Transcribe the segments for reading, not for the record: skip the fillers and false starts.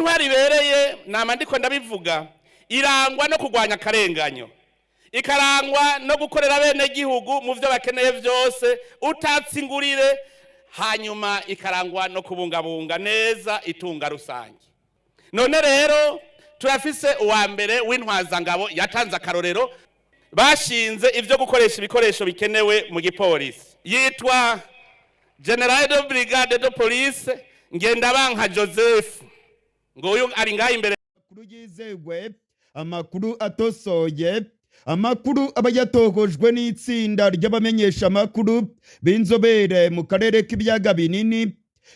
Intwaro ibereye, nama ndiko ndabivuga, irangwa no kurwanya akarenganyo, ikarangwa no gukorera bene gihugu mu byo bakeneye byose utatse ingurire, hanyuma ikarangwa no kubungabunga neza itunga rusange. None rero turafise uwa mbere w'intwazangabo yatanze akarorero, bashinze ibyo gukoresha ibikoresho bikenewe mu gipolisi, yitwa Général de Brigade de Police Ngendabanka Joseph. Ngo uyu ari ngaha imbere. Amakuru yizewe, amakuru atosoye, amakuru aba yatohojwe n'itsinda ry'abamenyesha amakuru b'inzobere mu karere k'ibiyaga binini,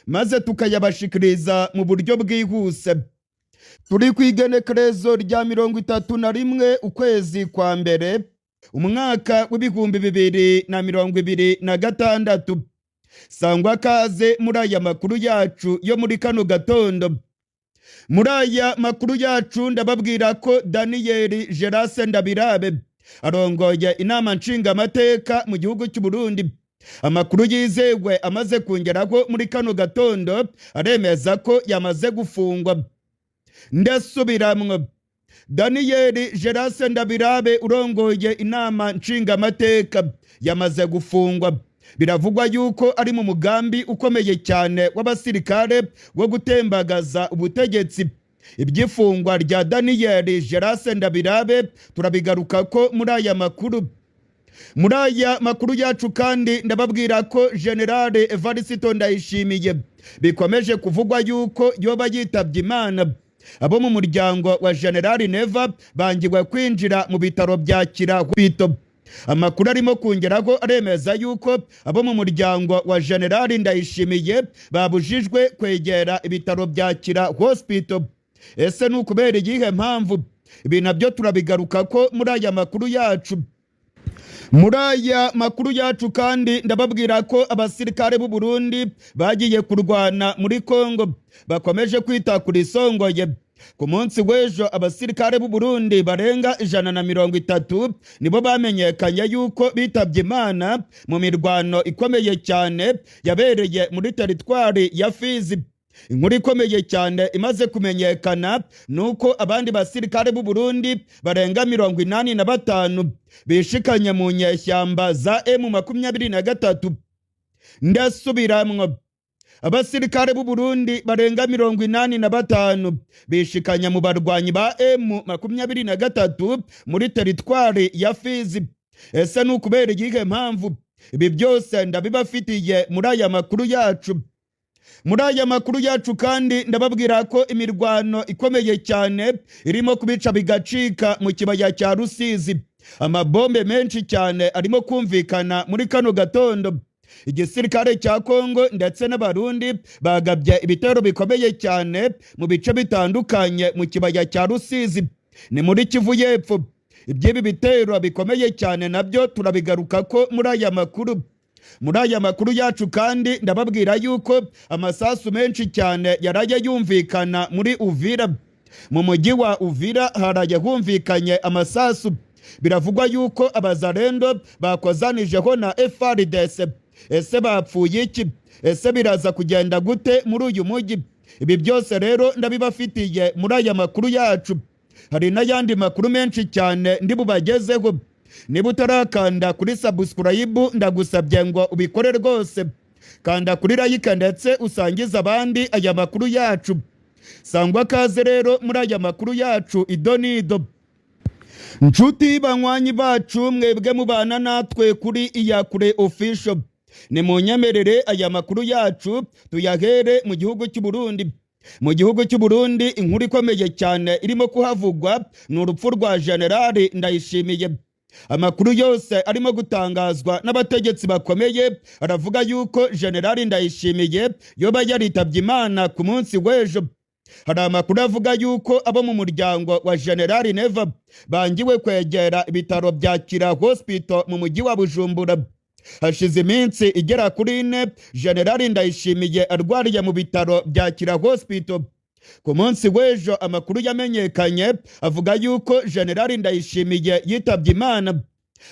maze tukayabashikiriza mu buryo bwihuse. Turi ku igenekerezo rya 31 ukwezi kwa mbere, umwaka w'2026. Sangwa kaze muri aya makuru yacu yo muri kano gatondo. Muri aya makuru yacu ndababwira ko Daniyeli Gerase Ndabirabe arongoye inama nshingamateka mu gihugu cy'u Burundi, amakuru yizewe amaze kongeraho muri kano gatondo aremeza ko yamaze gufungwa. Ndasubiramwo, Daniyeli Gerase Ndabirabe urongoye inama nshingamateka yamaze gufungwa. Biravugwa yuko ari mu mugambi ukomeye cyane w'abasirikare wo gutembagaza ubutegetsi. Iby'ifungwa rya Daniyeli Gerase Ndabirabe turabigaruka ko muri aya makuru. Muri aya makuru yacu kandi ndababwira ko Général Evariste Ndayishimiye bikomeje kuvugwa yuko yoba yitabye Imana. Abo mu muryango wa Général Neva bangiwe kwinjira mu bitaro bya Kirahwito. Amakuru arimo kongeraho aremeza yuko abo mu muryango wa Général Ndayishimiye babujijwe kwegera ibitaro bya Kira Hospital. Ese ni ukubera iyihe mpamvu? Ibi nabyo turabigaruka ko muri aya makuru yacu. Muri aya makuru yacu kandi ndababwira ko abasirikare b'u Burundi bagiye kurwana muri Kongo bakomeje kwita kuri isongoye. Ku munsi w'ejo abasirikare b'u Burundi barenga 130 nibo bamenyekanye yuko bitabye Imana mu mirwano ikomeye cyane yabereye muri teritwari ya Fizi. Inkuru ikomeye cyane imaze kumenyekana ni uko abandi basirikare b'u Burundi barenga 85 bishikanye mu nyeshyamba za M23. Ndasubiramwo, abasirikare b'u Burundi barenga 85 bishikanye mu barwanyi ba M23 muri teritwari ya Fizi. Ese ni ukubera iyihe mpamvu? Ibi byose ndabibafitiye muri aya makuru yacu. Muri aya makuru yacu kandi ndababwira ko imirwano ikomeye cyane irimo kubica bigacika mu kibaya cya Rusizi. Amabombe menshi cyane arimo kumvikana muri kano gatondo. Igisirikare cya Kongo ndetse n'Abarundi bagabye ibitero bikomeye cyane mu bice bitandukanye mu kibaya cya Rusizi, ni muri Kivu y'Epfo. Iby'ibi bitero bikomeye cyane nabyo turabigaruka ko muri aya makuru. Muri aya makuru yacu kandi ndababwira yuko amasasu menshi cyane yaraye yumvikana muri Uvira. Mu mujyi wa Uvira haraye humvikanye amasasu. Biravugwa yuko abazarendo bakozanijeho na FARDC. Ese bapfuye iki? Ese biraza kugenda gute muri uyu mujyi? Ibi byose rero ndabibafitiye muri aya makuru yacu. Hari n'ayandi makuru menshi cyane ndi bubagezeho. Niba utarakanda kuri subscribe, ndagusabye ngo ubikore rwose. Kanda kuri like ndetse usangize abandi aya makuru yacu. Sangwa kaze rero muri aya makuru yacu idonido. Nshuti banywanyi bacu, mwebwe mubana natwe kuri Iyakure Official, ni munyemerere aya makuru yacu tuyahere mu gihugu cy'u Burundi. Mu gihugu cy'u Burundi inkuru ikomeye cyane irimo kuhavugwa ni urupfu rwa Generali Ndayishimiye. Amakuru yose arimo gutangazwa n'abategetsi bakomeye aravuga yuko Generali Ndayishimiye yoba yaritabye Imana ku munsi w'ejo. Hari amakuru avuga yuko abo mu muryango wa Generali Neva bangiwe kwegera ibitaro bya Kira Hospital mu mujyi wa Bujumbura. Hashize iminsi igera kuri 4 Generali Ndayishimiye arwariye mu bitaro bya Kira Hospital. Ku munsi w'ejo amakuru yamenyekanye avuga yuko Generali Ndayishimiye yitabye Imana.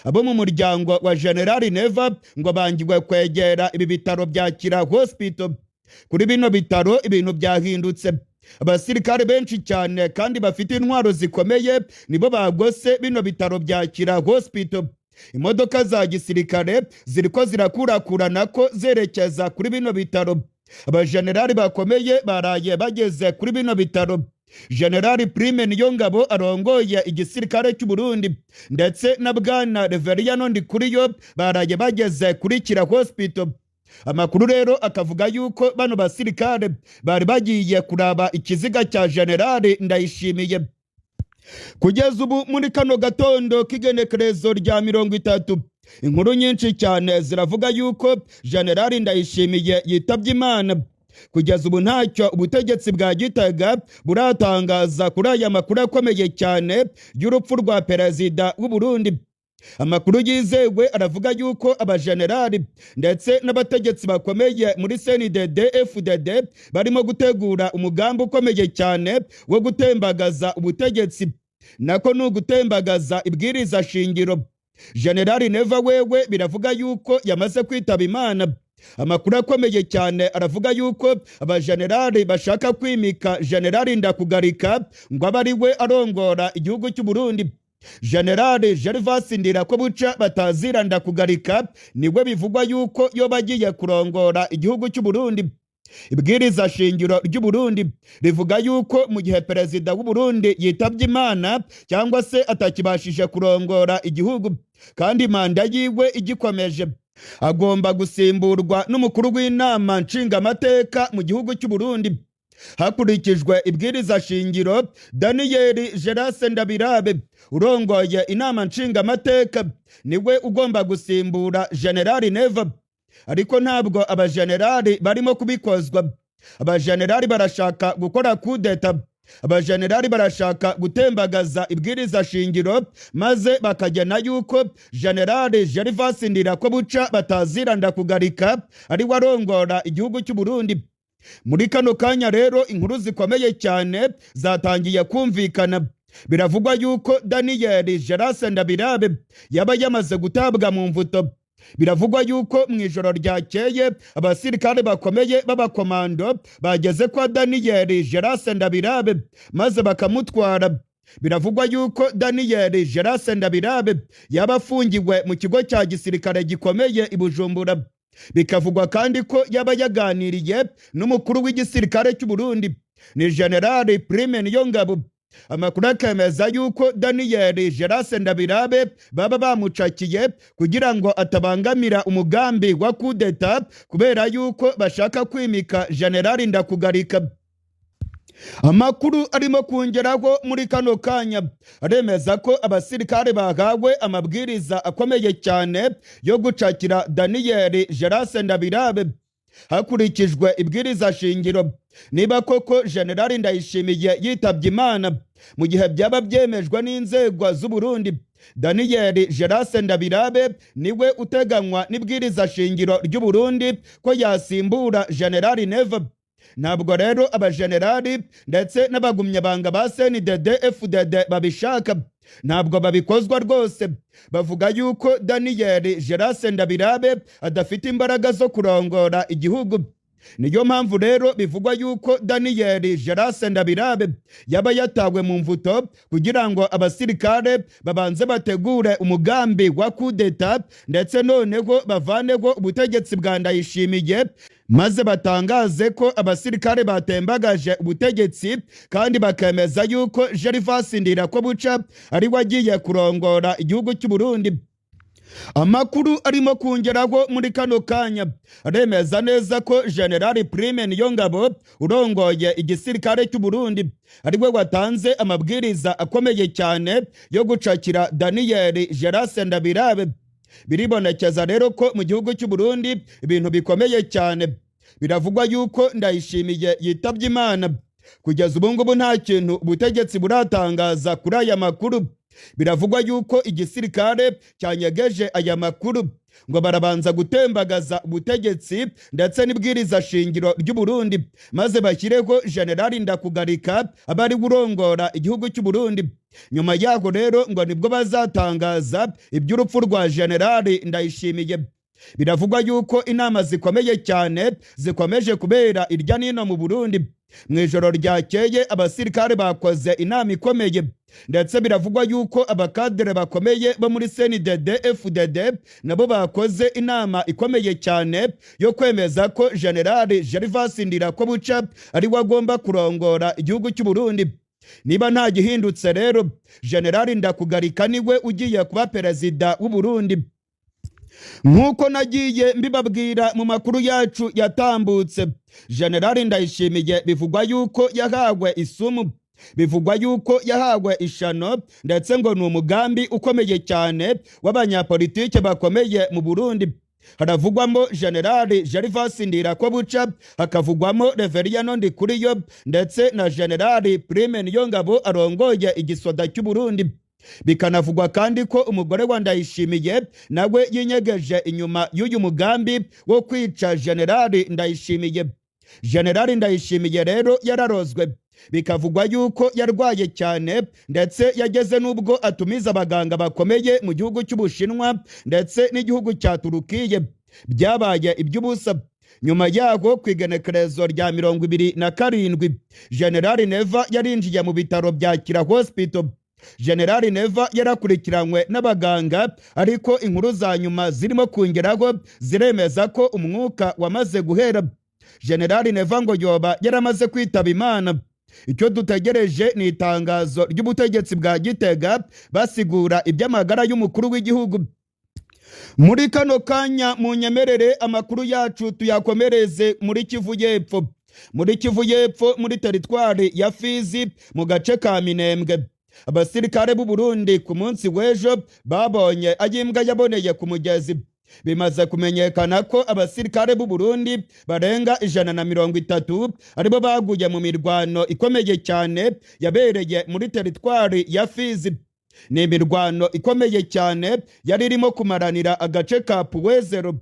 Abo mu muryango wa Generali Neva ngo bangiwe kwegera ibi bitaro bya Kira Hospital. Kuri bino bitaro ibintu byahindutse. Abasirikare benshi cyane kandi bafite intwaro zikomeye nibo bagose bino bitaro bya Kira Hospital. Imodoka za gisirikare ziriko zirakurakurana ko zerekeza kuri bino bitaro. Abajenerali bakomeye baraye bageze kuri bino bitaro. Generali Prime Niyongabo arongoye igisirikare cy'u Burundi ndetse na bwana Reveriyano Ndikuriyo baraye bageze kuri Kira Hospital. Amakuru rero akavuga yuko bano basirikare bari bagiye kuraba ikiziga cya Generali Ndayishimiye. Kugeza ubu muri kano gatondo k'igenekerezo rya 30, inkuru nyinshi cyane ziravuga yuko Generali Ndayishimiye yitabye Imana. Kugeza ubu ntacyo ubutegetsi bwa Gitega buratangaza kuri aya makuru akomeye cyane y'urupfu rwa perezida w'u Burundi. Amakuru yizewe aravuga yuko abajenerali ndetse n'abategetsi bakomeye muri CNDD FDD barimo gutegura umugambi ukomeye cyane wo gutembagaza ubutegetsi, nako ni ugutembagaza ibwiriza shingiro. Generali Neva wewe biravuga yuko yamaze kwitaba Imana. Amakuru akomeye cyane aravuga yuko abajenerali bashaka kwimika Generali Ndakugarika ngo abe ari we arongora igihugu cy'u Burundi. Generali Gervas Ndirakobuca batazira Ndakugarika niwe bivugwa yuko yoba agiye kurongora igihugu cy'u Burundi. Ibwiriza shingiro ry'u Burundi rivuga yuko mu gihe perezida w'u Burundi yitabye Imana cyangwa se atakibashije kurongora igihugu kandi manda yiwe igikomeje, agomba gusimburwa n'umukuru w'inama nshingamateka mu gihugu cy'u Burundi. Hakurikijwe ibwiriza shingiro, Daniel Gerase Ndabirabe urongoye inama nshingamateka niwe ugomba gusimbura Generali Neva, ariko ntabwo abajenerali barimo kubikozwa. Abajenerali barashaka gukora kudeta, abajenerali barashaka gutembagaza ibwiriza shingiro maze bakagena yuko Generali Gervas Ndirakobuca batazira Ndakugarika ari we arongora igihugu cy'u Burundi. Muri kano kanya rero inkuru zikomeye cyane zatangiye kumvikana. Biravugwa yuko Daniel Gerase Ndabirabe yaba yamaze gutabwa mu mvuto. Biravugwa yuko mu ijoro ryakeye abasirikare bakomeye b'abakomando bageze kwa Daniel Gerase Ndabirabe maze bakamutwara. Biravugwa yuko Daniel Gerase Ndabirabe yaba afungiwe mu kigo cya gisirikare gikomeye i Bujumbura. Bikavugwa kandi ko yaba yaganiriye n'umukuru w'igisirikare cy'u Burundi, ni Generali Prime Niyongabo. Amakuru akemeza yuko Daniel Gerase Ndabirabe baba bamucakiye kugira ngo atabangamira umugambi wa kudeta, kubera yuko bashaka kwimika Generali Ndakugarika. Amakuru arimo kongeraho muri kano kanya aremeza ko abasirikare bahawe amabwiriza akomeye cyane yo gucakira Daniel Gerase Ndabirabe. Hakurikijwe ibwiriza shingiro, niba koko Generali Ndayishimiye yitabye Imana, mu gihe byaba byemejwe n'inzego z'u Burundi, Daniel Gerase Ndabirabe niwe uteganywa n'ibwiriza shingiro ry'u Burundi ko yasimbura Generali Neva. Ntabwo rero abajenerali ndetse n'abagumyabanga ba CNDD FDD babishaka, ntabwo babikozwa rwose. Bavuga yuko Daniel Gerase Ndabirabe adafite imbaraga zo kurongora igihugu. Niyo mpamvu rero bivugwa yuko Daniel Gerase Ndabirabe yaba yatawe mu mvuto kugira ngo abasirikare babanze bategure umugambi wa kudeta, ndetse noneho bavaneho ubutegetsi bwa Ndayishimiye, maze batangaze ko abasirikare batembagaje ubutegetsi kandi bakemeza yuko Gervas Ndirakobuca ari we agiye kurongora igihugu cy'u Burundi. Amakuru arimo kongeraho muri kano kanya aremeza neza ko Generali Prime Niyongabo urongoye igisirikare cy'u Burundi ari we watanze amabwiriza akomeye cyane yo gucakira Daniel Gerase Ndabirabe. Biribonekeza rero ko mu gihugu cy'u Burundi ibintu bikomeye cyane. Biravugwa yuko Ndayishimiye yitabye Imana. Kugeza ubu ngubu nta kintu ubutegetsi buratangaza kuri aya makuru. Biravugwa yuko igisirikare cyanyegeje aya makuru ngo barabanza gutembagaza ubutegetsi ndetse n'ibwiriza shingiro ry'u Burundi, maze bashyireho Generali Ndakugarika abe ari urongora igihugu cy'u Burundi. Nyuma yaho rero ngo nibwo bazatangaza iby'urupfu rwa Generali Ndayishimiye. Biravugwa yuko inama zikomeye cyane zikomeje kubera irya nino mu Burundi. Mu ijoro ryakeye abasirikare bakoze inama ikomeye, ndetse biravugwa yuko abakadere bakomeye bo muri CNDD FDD nabo bakoze inama ikomeye cyane yo kwemeza ko General Gervas Ndirakobuca ari we agomba kurongora igihugu cy'u Burundi. Niba nta gihindutse rero, General Ndakugarika niwe ugiye kuba perezida w'u Burundi. Nk'uko nagiye mbibabwira mu makuru yacu yatambutse, General Ndayishimiye bivugwa yuko yahawe isumu, bivugwa yuko yahawe ishano, ndetse ngo ni umugambi ukomeye cyane w'abanyapolitike bakomeye mu Burundi. Haravugwamo General Gervas Ndirakobuca, hakavugwamo Reveriyano Ndikuriyo, ndetse na General Prime Niyongabo arongoye igisoda cy'u Burundi. Bikanavugwa kandi ko umugore wa Ndayishimiye nawe yinyegeje inyuma y'uyu mugambi wo kwica General Ndayishimiye. General Ndayishimiye rero yararozwe, bikavugwa yuko yarwaye cyane, ndetse yageze n'ubwo atumiza abaganga bakomeye mu gihugu cy'Ubushinwa ndetse n'igihugu cya Turukiye. Byabaye iby'ubusa. Nyuma yaho, ku igenekerezo rya 27, General Neva yarinjiye mu bitaro bya Kira Hospital. General Neva yarakurikiranywe n'abaganga, ariko inkuru za nyuma zirimo kongeraho ziremeza ko umwuka wamaze guhera. General Neva ngo yoba yaramaze kwitaba Imana. Icyo dutegereje ni itangazo ry'ubutegetsi bwa Gitega basigura iby'amagara y'umukuru w'igihugu. Muri kano kanya munyemerere amakuru yacu tuyakomereze muri Kivu y'Epfo. Muri Kivu y'Epfo, muri teritwari ya Fizi, mu gace ka Minembwe, abasirikare b'u Burundi ku munsi w'ejo babonye ayimbwa yaboneye ku mugezi. Bimaze kumenyekana ko abasirikare b'u Burundi barenga 130 aribo baguye mu mirwano ikomeye cyane yabereye muri teritwari ya Fizi. Ni imirwano ikomeye cyane yari irimo kumaranira agace ka Puwezero.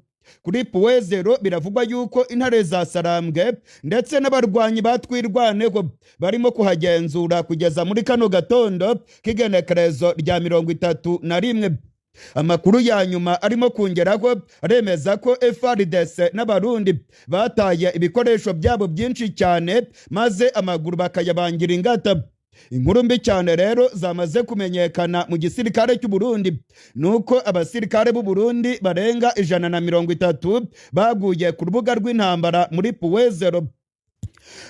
Kuri Puwezero biravugwa yuko intare za Sarambwe ndetse n'abarwanyi batwirwaneho barimo kuhagenzura kugeza muri kano gatondo k'igenekerezo rya 31. Amakuru ya nyuma arimo kongeraho aremeza ko FARDC n'Abarundi bataye ibikoresho byabo byinshi cyane, maze amaguru bakayabangira ingata. Inkuru mbi cyane rero zamaze kumenyekana mu gisirikare cy'u Burundi nuko abasirikare b'u Burundi barenga 130 baguye ku rubuga rw'intambara muri Puwezero.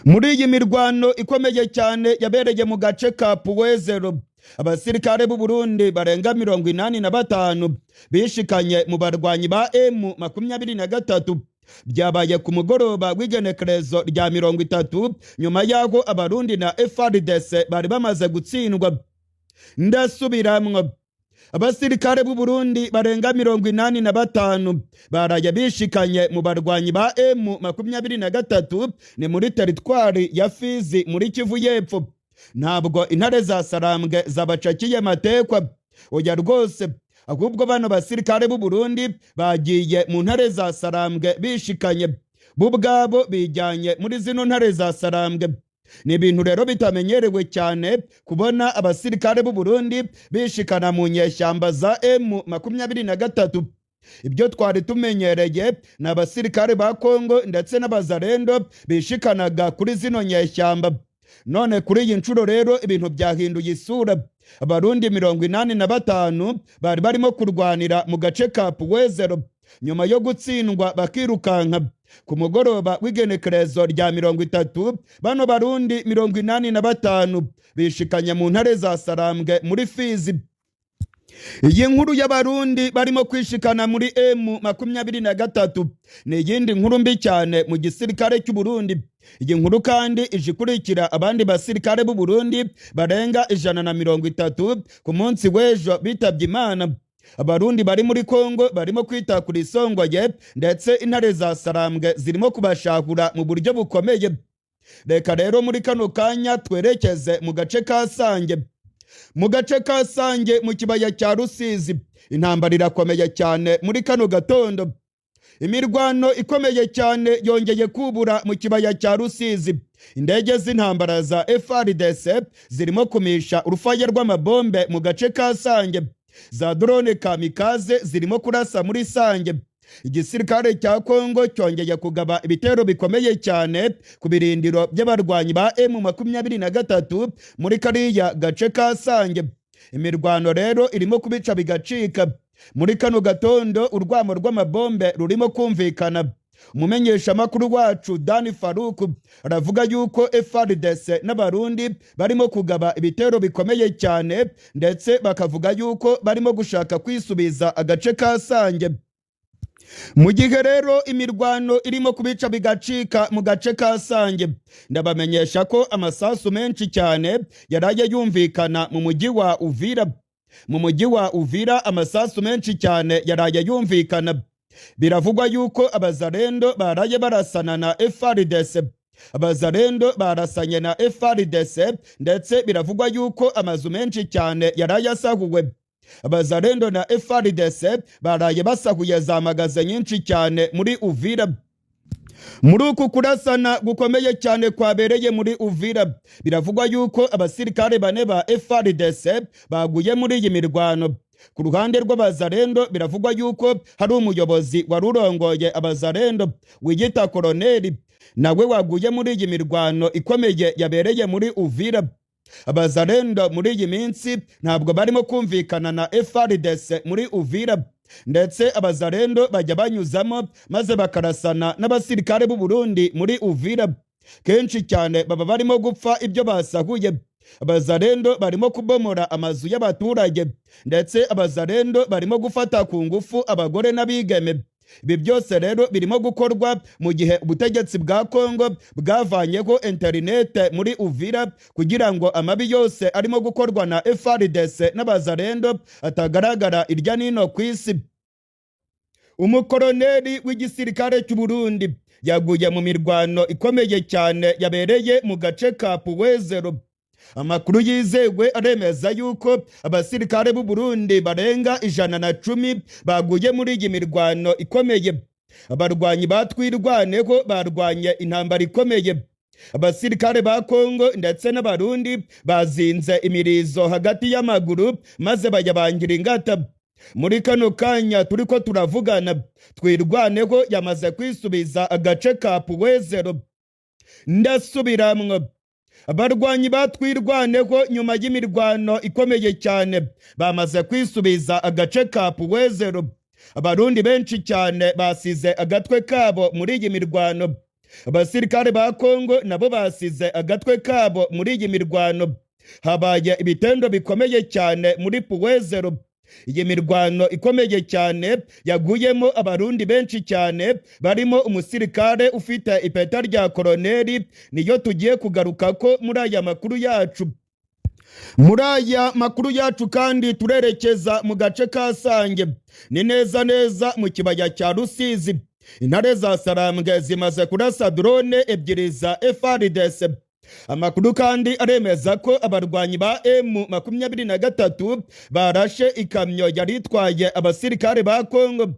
Muri iyi mirwano ikomeye cyane yabereye mu gace ka Puwezero, abasirikare b'u Burundi barenga 85 bishikanye mu barwanyi ba M23. Byabaye ku mugoroba w'igenekerezo rya 30, nyuma y'aho Abarundi na FARDC bari bamaze gutsindwa. Ndasubiramwo, abasirikare b'u Burundi barenga 85 baraye bishikanye mu barwanyi ba M23, ni muri teritwari ya Fizi muri Kivu y'Epfo. Ntabwo intare za Sarambwe zabacakiye matekwa, oya rwose, ahubwo bano basirikare b'u Burundi bagiye mu ntare za Sarambwe bishikanye, bo ubwabo bijyanye muri zino ntare za Sarambwe. Ni ibintu rero bitamenyerewe cyane kubona abasirikare b'u Burundi bishikana mu nyeshyamba za M23. Ibyo twari tumenyereye ni abasirikare ba Kongo ndetse n'abazarendo bishikanaga kuri zino nyeshyamba. None kuri iyi nshuro rero ibintu byahinduye isura. Abarundi 85 bari barimo kurwanira mu gace ka Puwezero, nyuma yo gutsindwa bakirukanka ku mugoroba w'igenekerezo rya 30, bano Barundi 85 bishikanye mu ntare za Sarambwe muri Fizi. Iyi nkuru y'Abarundi barimo kwishikana muri M23 ni iyindi nkuru mbi cyane mu gisirikare cy'u Burundi. Iyi nkuru kandi ije ikurikira abandi basirikare b'u Burundi barenga 130 ku munsi w'ejo bitabye Imana. Abarundi bari muri Kongo barimo kwita kuri isongoye, ndetse intare za Sarambwe zirimo kubashahura mu buryo bukomeye. Reka rero muri kano kanya twerekeze mu gace ka Sange. Mu gace ka Sange mu kibaya cya Rusizi intambara irakomeye cyane muri kano gatondo. Imirwano ikomeye cyane yongeye kubura mu kibaya cya Rusizi. Indege z'intambara za FARDC zirimo kumisha urufaya rw'amabombe mu gace ka Sange. Za drone kamikaze zirimo kurasa muri Sange. Igisirikare cya Kongo cyongeye kugaba ibitero bikomeye cyane ku birindiro by'abarwanyi ba M23 muri kariya gace ka Sange. Imirwano rero irimo kubica bigacika. Muri kano gatondo urwamo rw'amabombe rurimo kumvikana. Umumenyeshamakuru wacu Dani Faruku aravuga yuko FARDC n'Abarundi barimo kugaba ibitero bikomeye cyane, ndetse bakavuga yuko barimo gushaka kwisubiza agace ka Sange. Mu gihe rero imirwano irimo kubica bigacika mu gace ka Sange, ndabamenyesha ko amasasu menshi cyane yaraye yumvikana mu mujyi wa Uvira. Mu mujyi wa Uvira amasasu menshi cyane yaraye yumvikana. Biravugwa yuko Abazarendo baraye barasana na FARDC. Abazarendo barasanye na FARDC, ndetse biravugwa yuko amazu menshi cyane yaraye asahuwe. Abazarendo na FARDC baraye basahuye za magaze nyinshi cyane muri Uvira. Muri uku kurasana gukomeye cyane kwabereye muri Uvira, biravugwa yuko abasirikare bane ba FARDC baguye muri iyi mirwano. Ku ruhande rw'Abazarendo biravugwa yuko hari umuyobozi wari urongoye Abazarendo wiyita koroneli, nawe waguye muri iyi mirwano ikomeye yabereye muri Uvira. Abazarendo muri iyi minsi ntabwo barimo kumvikana na FARDC muri Uvira, ndetse Abazarendo bajya banyuzamo maze bakarasana n'abasirikare b'u Burundi muri Uvira. Kenshi cyane baba barimo gupfa ibyo basahuye. Abazarendo barimo kubomora amazu y'abaturage, ndetse Abazarendo barimo gufata ku ngufu abagore n'abigeme. Ibi byose rero birimo gukorwa mu gihe ubutegetsi bwa Kongo bwavanyeho interinete muri Uvira kugira ngo amabi yose arimo gukorwa na FARDC n'Abazarendo atagaragara irya nino ku isi. Umukoroneri w'igisirikare cy'u Burundi yaguye mu mirwano ikomeye cyane yabereye mu gace ka Puwezero. Amakuru yizewe aremeza yuko abasirikare b'u Burundi barenga 110 baguye muri iyi mirwano ikomeye. Abarwanyi batwirwaneho barwanye intambara ikomeye. Abasirikare ba Kongo ndetse n'Abarundi bazinze imirizo hagati y'amaguru maze bayabangira ingata. Muri kano kanya turiko turavugana, Twirwaneho yamaze kwisubiza agace ka Puwezero. Ndasubiramwo, abarwanyi batwirwaneho nyuma y'imirwano ikomeye cyane bamaze kwisubiza agace ka Puwezero. Abarundi benshi cyane basize agatwe kabo muri iyi mirwano. Abasirikare ba Kongo nabo basize agatwe kabo muri iyi mirwano. Habaye ibitendo bikomeye cyane muri Puwezero. Iyi mirwano ikomeye cyane yaguyemo Abarundi benshi cyane barimo umusirikare ufite ipeta rya koroneri, niyo tugiye kugaruka ko muri aya makuru yacu. Muri aya makuru yacu kandi turerekeza mu gace ka Sange, ni neza neza mu kibaya cya Rusizi. Intare za Sarambwe zimaze kurasa drone ebyiri za FARDC. Amakuru kandi aremeza ko abarwanyi ba M23 barashe ikamyo yari itwaye abasirikare ba Kongo.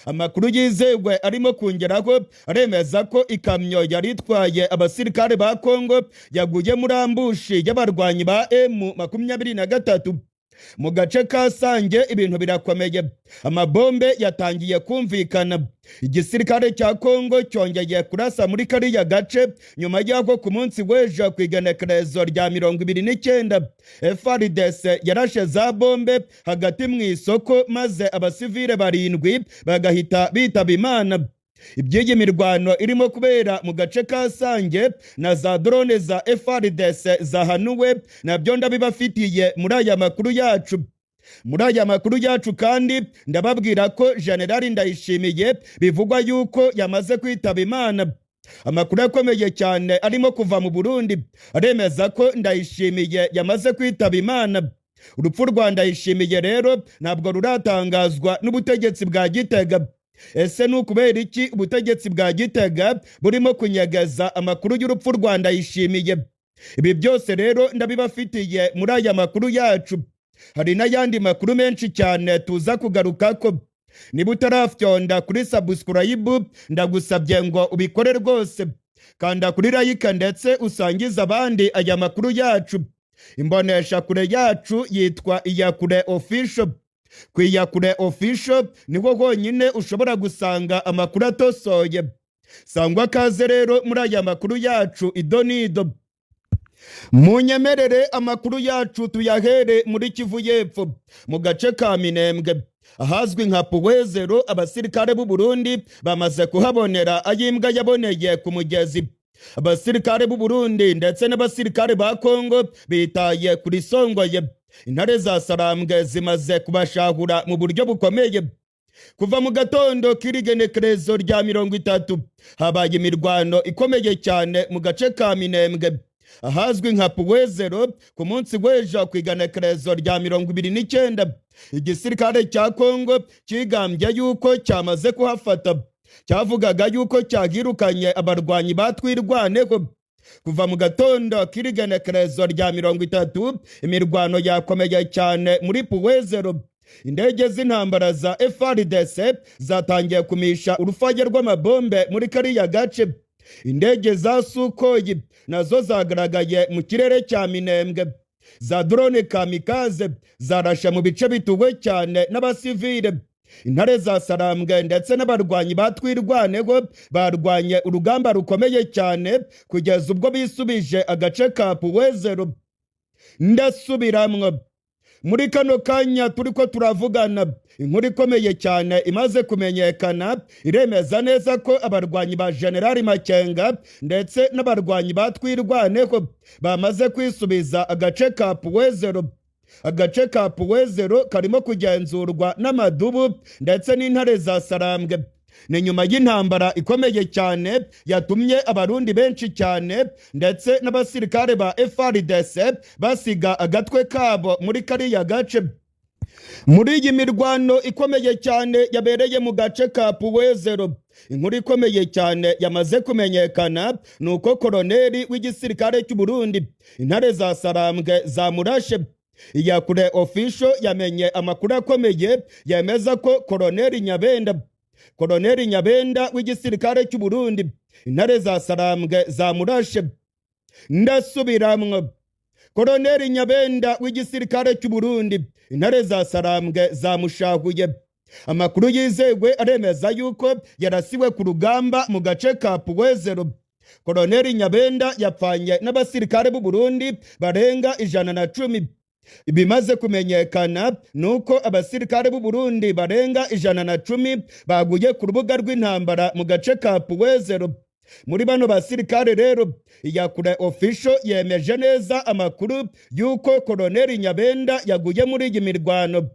Amakuru yizewe arimo kongeraho aremeza ko ikamyo yari itwaye abasirikare ba Kongo yaguye muri ambush y'abarwanyi ba M23. Mu gace ka Sange ibintu birakomeye, amabombe yatangiye kumvikana. Igisirikare cya Kongo cyongeye kurasa muri kariya gace nyuma y'aho ku munsi w'ejo ku igenekerezo rya 29 FARDC yarashe za bombe hagati mu isoko maze abasivile 7 bagahita bitaba Imana. Iby'iyi mirwano irimo kubera mu gace ka Sange na za drone za FARDC zahanuwe nabyo ndabibafitiye muri aya makuru yacu. Muri aya makuru yacu kandi ndababwira ko Generali Ndayishimiye bivugwa yuko yamaze kwitaba Imana. Amakuru akomeye cyane arimo kuva mu Burundi aremeza ko Ndayishimiye yamaze kwitaba Imana. Urupfu rwa Ndayishimiye rero ntabwo ruratangazwa n'ubutegetsi bwa Gitega. Ese ni ukubera iki ubutegetsi bwa Gitega burimo kunyagaza amakuru y'urupfu rwa Ndayishimiye? Ibi byose rero ndabibafitiye muri aya makuru yacu. Hari n'ayandi makuru menshi cyane tuza kugarukako. Niba utarafyonda kuri subscribe, ndagusabye ngo ubikore rwose. Kanda kuri like ndetse usangize abandi aya makuru yacu. Imbonesha kure yacu yitwa Iyakure Official. Ku Iyakure Official niho honyine ushobora gusanga amakuru atosoye. Sangwa kaze rero muri aya makuru yacu idonido. Munyemerere amakuru yacu tuyahere muri Kivu y'Epfo, mu gace ka Minembwe, ahazwi nka Puwezero. Abasirikare b'u Burundi bamaze kuhabonera ayimbwa yaboneye ku mugezi. Abasirikare b'u Burundi ndetse n'abasirikare ba Kongo bitaye kuri Songoye. Intare za Sarambwe zimaze kubashahura mu buryo bukomeye. Kuva mu gatondo k'irigenekerezo rya 30 habaye imirwano ikomeye cyane mu gace ka Minembwe, ahazwi nka Puwezero. Ku munsi w'ejo, ku igenekerezo rya 29, igisirikare cya Kongo kigambye yuko cyamaze kuhafata. Cyavugaga yuko cyahirukanye abarwanyi batwirwaneho. Kuva mu gatondo k'irigenekerezo rya 30, imirwano yakomeye cyane muri Puwezero. Indege z'intambara za FARDC zatangiye kumisha urufaya rw'amabombe muri kariya gace. Indege za Sukhoi nazo zagaragaye mu kirere cya Minembwe. Za drone kamikaze zarashe mu bice bituwe cyane n'abasivile. Intare za Sarambwe ndetse n'abarwanyi batwirwaneho barwanye urugamba rukomeye cyane kugeza ubwo bisubije agace ka Puwezero. Ndasubiramwo, muri kano kanya turi ko turavugana, inkuru ikomeye cyane imaze kumenyekana iremeza neza ko abarwanyi ba Generali Makenga ndetse n'abarwanyi ba Twirwaneho bamaze kwisubiza agace ka Puwezero. Agace ka Puwezero karimo kugenzurwa n'amadubu ndetse n'intare za Sarambwe. Ni nyuma y'intambara ikomeye cyane yatumye Abarundi benshi cyane ndetse n'abasirikare ba FARDC basiga agatwe kabo muri kariya gace. Muri iyi mirwano ikomeye cyane yabereye mu gace ka Puwezero, inkuru ikomeye cyane yamaze kumenyekana ni uko koroneri w'igisirikare cy'u Burundi intare za Sarambwe zamurashe. Iyakure Official yamenye amakuru akomeye yemeza ko koroneri Nyabenda w'igisirikare cy'u Burundi intare za Sarambwe zamurashe. Ndasubiramwo, koroneri Nyabenda w'igisirikare cy'u Burundi intare za Sarambwe zamushahuye. Amakuru yizewe aremeza yuko yarasiwe ku rugamba mu gace ka Puwezero. Koroneri Nyabenda yapfanye n'abasirikare b'u Burundi barenga 110. Ibimaze kumenyekana ni uko abasirikare b'u Burundi barenga 110 baguye ku rubuga rw'intambara mu gace ka Puwezero. Muri bano basirikare rero, Iyakure Official yemeje neza amakuru y'uko koroneri Nyabenda yaguye muri iyi mirwano.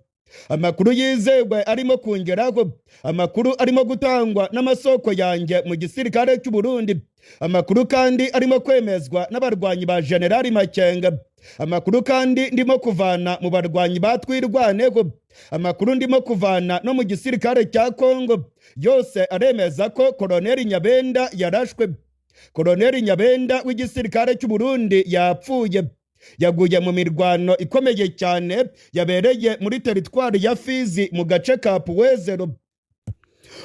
Amakuru yizewe arimo kongeraho, amakuru arimo gutangwa n'amasoko yanjye mu gisirikare cy'u Burundi, amakuru kandi arimo kwemezwa n'abarwanyi ba Generali Makenga, amakuru kandi ndimo kuvana mu barwanyi ba Twirwaneho, amakuru ndimo kuvana no mu gisirikare cya Kongo, yose aremeza ko koroneri Nyabenda yarashwe. Koroneri Nyabenda w'igisirikare cy'u Burundi yapfuye, yaguye mu mirwano ikomeye cyane yabereye muri teritwari ya Fizi mu gace ka Puwezero.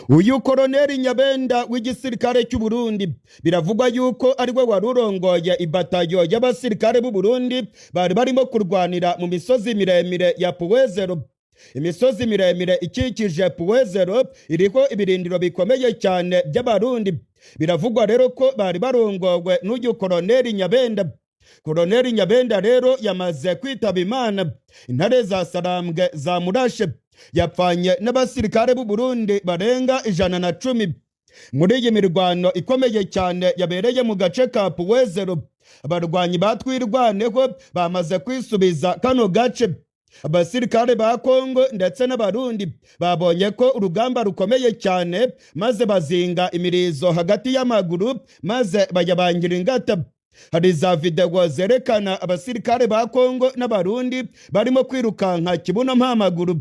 Uyu koroneri Nyabenda w'igisirikare cy'u Burundi biravugwa yuko ari we wari urongoye ibatayo y'abasirikare b'u Burundi bari barimo kurwanira mu misozi miremire ya Puwezero. Imisozi miremire ikikije Puwezero iriho ibirindiro bikomeye cyane by'Abarundi. Biravugwa rero ko bari barongowe n'uyu koroneri Nyabenda. Koroneri Nyabenda rero yamaze kwitaba Imana. Intare za Sarambwe zamurashe. Yapfanye n'abasirikare b'u Burundi barenga 110 muri iyi mirwano ikomeye cyane yabereye mu gace ka Puwezero. Abarwanyi batwirwaneho bamaze kwisubiza kano gace. Abasirikare ba Kongo ndetse n'Abarundi babonye ko urugamba rukomeye cyane, maze bazinga imirizo hagati y'amaguru, maze bayabangira ingata. Hari za videwo zerekana abasirikare ba Kongo n'Abarundi barimo kwirukanka kibuno mpamaguru.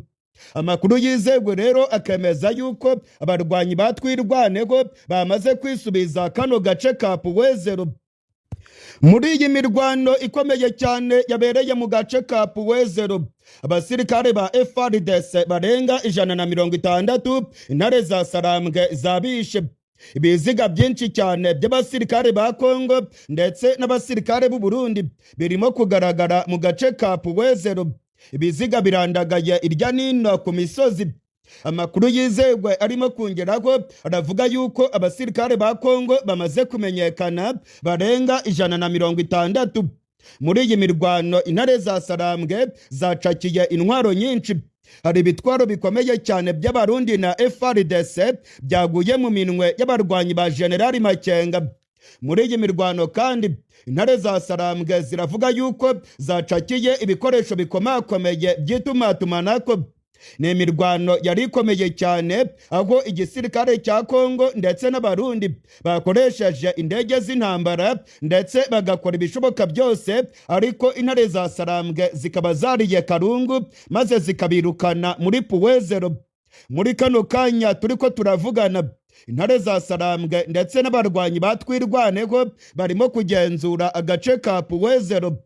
Amakuru yizewe rero akemeza yuko abarwanyi batwirwaneho bamaze kwisubiza kano gace ka Puwezero. Muri iyi mirwano ikomeye cyane yabereye mu gace ka Puwezero, abasirikare ba FARDC barenga 160 intare za Sarambwe zabishe. Ibiziga byinshi cyane by'abasirikare ba Kongo ndetse n'abasirikare b'u Burundi birimo kugaragara mu gace ka Puwezero. Ibiziga birandagaye irya nino ku misozi. Amakuru yizegwe arimo kongeraho aravuga yuko abasirikare ba Kongo bamaze kumenyekana barenga 160. Muri iyi mirwano, intare za Sarambwe zacakiye intwaro nyinshi. Hari ibitwaro bikomeye cyane by'Abarundi na FARDC byaguye mu minwe y'abarwanyi ba Generali Makenga. Muri iyi mirwano kandi, intare za Sarambwe ziravuga yuko zacakiye ibikoresho bikomakomeye by'itumatumanako. Ni imirwano yari ikomeye cyane, aho igisirikare cya Kongo ndetse n'Abarundi bakoresheje indege z'intambara ndetse bagakora ibishoboka byose, ariko intare za Sarambwe zikaba zariye karungu maze zikabirukana muri Puwezero. Muri kano kanya turiko turavugana, intare za Sarambwe ndetse n'abarwanyi ba Twirwaneho barimo kugenzura agace ka Puwezero.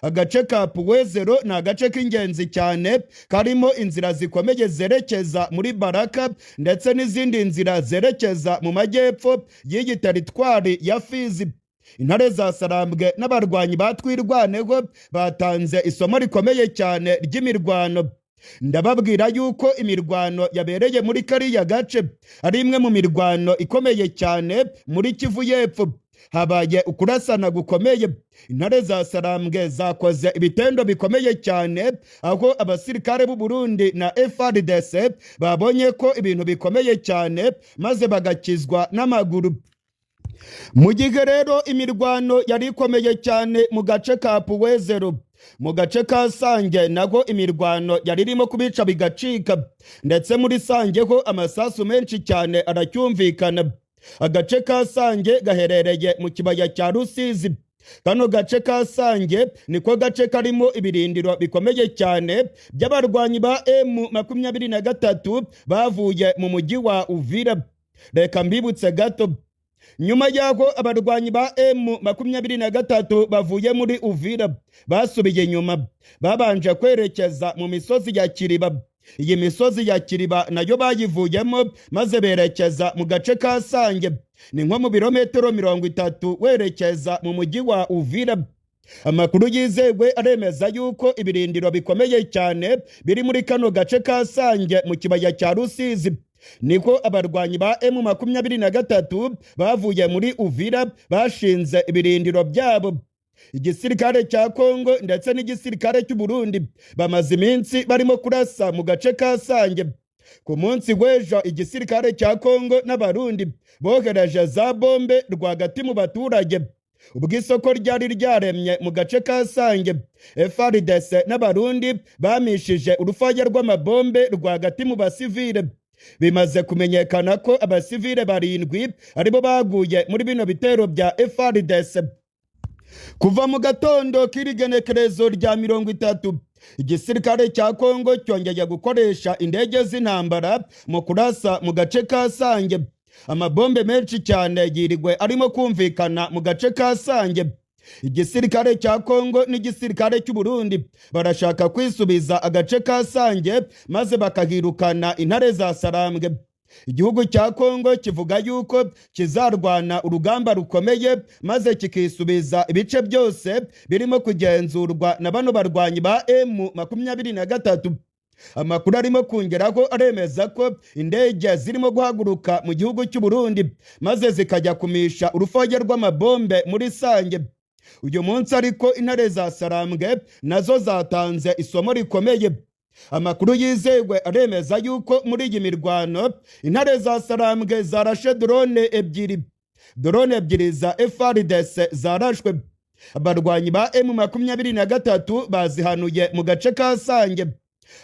Agace ka Puwezero ni agace k'ingenzi cyane karimo inzira zikomeye zerekeza muri Baraka ndetse n'izindi nzira zerekeza mu majyepfo y'iyi teritwari ya Fizi. Intare za Sarambwe n'abarwanyi ba Twirwaneho batanze isomo rikomeye cyane ry'imirwano. Ndababwira yuko imirwano yabereye muri kariya gace ari imwe mu mirwano ikomeye cyane muri Kivu y'Epfo. Habaye ukurasana gukomeye. Intare za Sarambwe zakoze ibitendo bikomeye cyane, aho abasirikare b'u Burundi na FARDC babonye ko ibintu bikomeye cyane maze bagakizwa n'amaguru. Mu gihe rero imirwano yari ikomeye cyane mu gace ka Puwezero, mu gace ka Sange naho imirwano yari irimo kubica bigacika, ndetse muri Sange ho amasasu menshi cyane aracyumvikana. Agace ka Sange gaherereye mu kibaya cya Rusizi. Kano gace ka Sange niko gace karimo ibirindiro bikomeye cyane by'abarwanyi ba M23 bavuye mu mujyi wa Uvira. Reka mbibutse gato: nyuma y'aho abarwanyi ba M23 bavuye muri Uvira, basubiye inyuma, babanje kwerekeza mu misozi ya Kiriba. Iyi misozi ya Kiriba nayo bayivuyemo maze berekeza mu gace ka Sange, ni nko mu birometero 30 werekeza mu mujyi wa Uvira. Amakuru yizewe aremeza yuko ibirindiro bikomeye cyane biri muri kano gace ka Sange mu kibaya cya Rusizi, niko abarwanyi ba M23 bavuye muri Uvira bashinze ibirindiro byabo. Igisirikare cya Kongo ndetse n'igisirikare cy'u Burundi bamaze iminsi barimo kurasa mu gace ka Sange. Ku munsi w'ejo, igisirikare cya Kongo n'Abarundi bohereje za bombe rwagati mu baturage ubwo isoko ryari ryaremye mu gace ka Sange. FARDC n'Abarundi bamishije urufaya rw'amabombe rwagati mu basivile. Bimaze kumenyekana ko abasivile 7 aribo baguye muri bino bitero bya FARDC. Kuva mu gatondo k'irigenekerezo rya 30, igisirikare cya Kongo cyongeye gukoresha indege z'intambara mu kurasa mu gace ka Sange. Amabombe menshi cyane yirigwe arimo kumvikana mu gace ka Sange. Igisirikare cya Kongo n'igisirikare cy'u Burundi barashaka kwisubiza agace ka Sange maze bakahirukana intare za Sarambwe. Igihugu cya Kongo kivuga yuko kizarwana urugamba rukomeye maze kikisubiza ibice byose birimo kugenzurwa na bano barwanyi ba M23. Amakuru arimo kongeraho aremeza ko indege zirimo guhaguruka mu gihugu cy'u Burundi maze zikajya kumisha urufoge rw'amabombe muri Sange. Uyu munsi ariko, intare za Sarambwe nazo zatanze isomo rikomeye. Amakuru yizewe aremeza yuko muri iyi mirwano intare za Sarambwe zarashe drone ebyiri. Drone ebyiri za FARDC zarashwe, abarwanyi ba M23 bazihanuye mu gace ka Sange.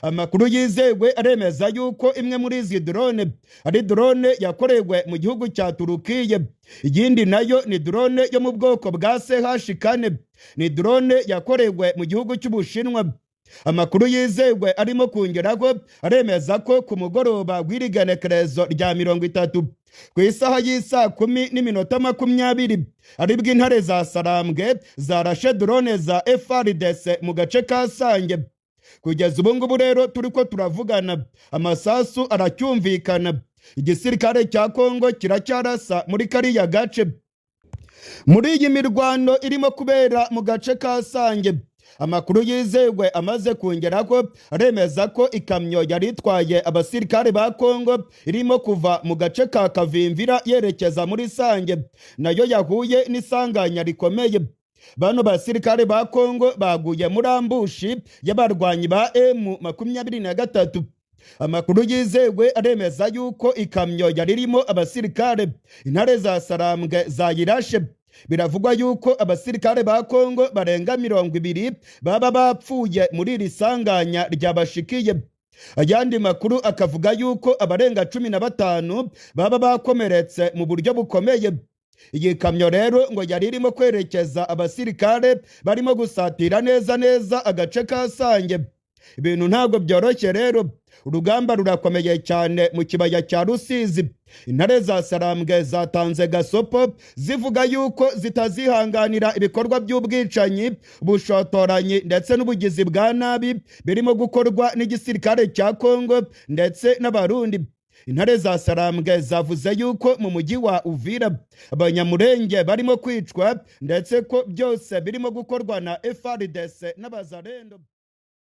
Amakuru yizewe aremeza yuko imwe muri izi drone ari drone yakorewe mu gihugu cya Turukiye, iyindi nayo ni drone yo mu bwoko bwa CH4, ni drone yakorewe mu gihugu cy'Ubushinwa. Amakuru yizewe arimo kongeraho aremeza ko ku mugoroba w'irigenekerezo rya 30, ku isaha y'isaa 10:20, aribwo intare za Sarambwe zarashe drone za FARDC mu gace ka Sange. Kugeza ubu ngubu rero turi ko turavugana, amasasu aracyumvikana. Igisirikare cya Kongo kiracyarasa muri kariya gace. Muri iyi mirwano irimo kubera mu gace ka Sange, Amakuru yizewe amaze kongera ko aremeza ko ikamyo yari itwaye abasirikare ba Kongo irimo kuva mu gace ka Kavimvira yerekeza muri Sange nayo yahuye n'isanganya rikomeye. Bano basirikare ba Kongo baguye muri ambush y'abarwanyi ba M23. Amakuru yizewe aremeza yuko ikamyo yari irimo abasirikare intare za Sarambwe zayirashe. Biravugwa yuko abasirikare ba Kongo barenga 20 baba bapfuye muri iri sanganya ryabashikiye. Ayandi makuru akavuga yuko abarenga 15 baba bakomeretse mu buryo bukomeye. Iyi kamyo rero ngo yari irimo kwerekeza abasirikare barimo gusatira neza neza agace ka Sange. Ibintu ntabwo byoroshye rero, urugamba rurakomeye cyane mu kibaya cya Rusizi. Intare za Sarambwe zatanze gasopo zivuga yuko zitazihanganira ibikorwa by'ubwicanyi, ubushotoranyi ndetse n'ubugizi bwa nabi birimo gukorwa n'igisirikare cya Kongo ndetse n'Abarundi. Intare za Sarambwe zavuze yuko mu mujyi wa Uvira Abanyamurenge barimo kwicwa, ndetse ko byose birimo gukorwa na FARDC n'Abazarendo.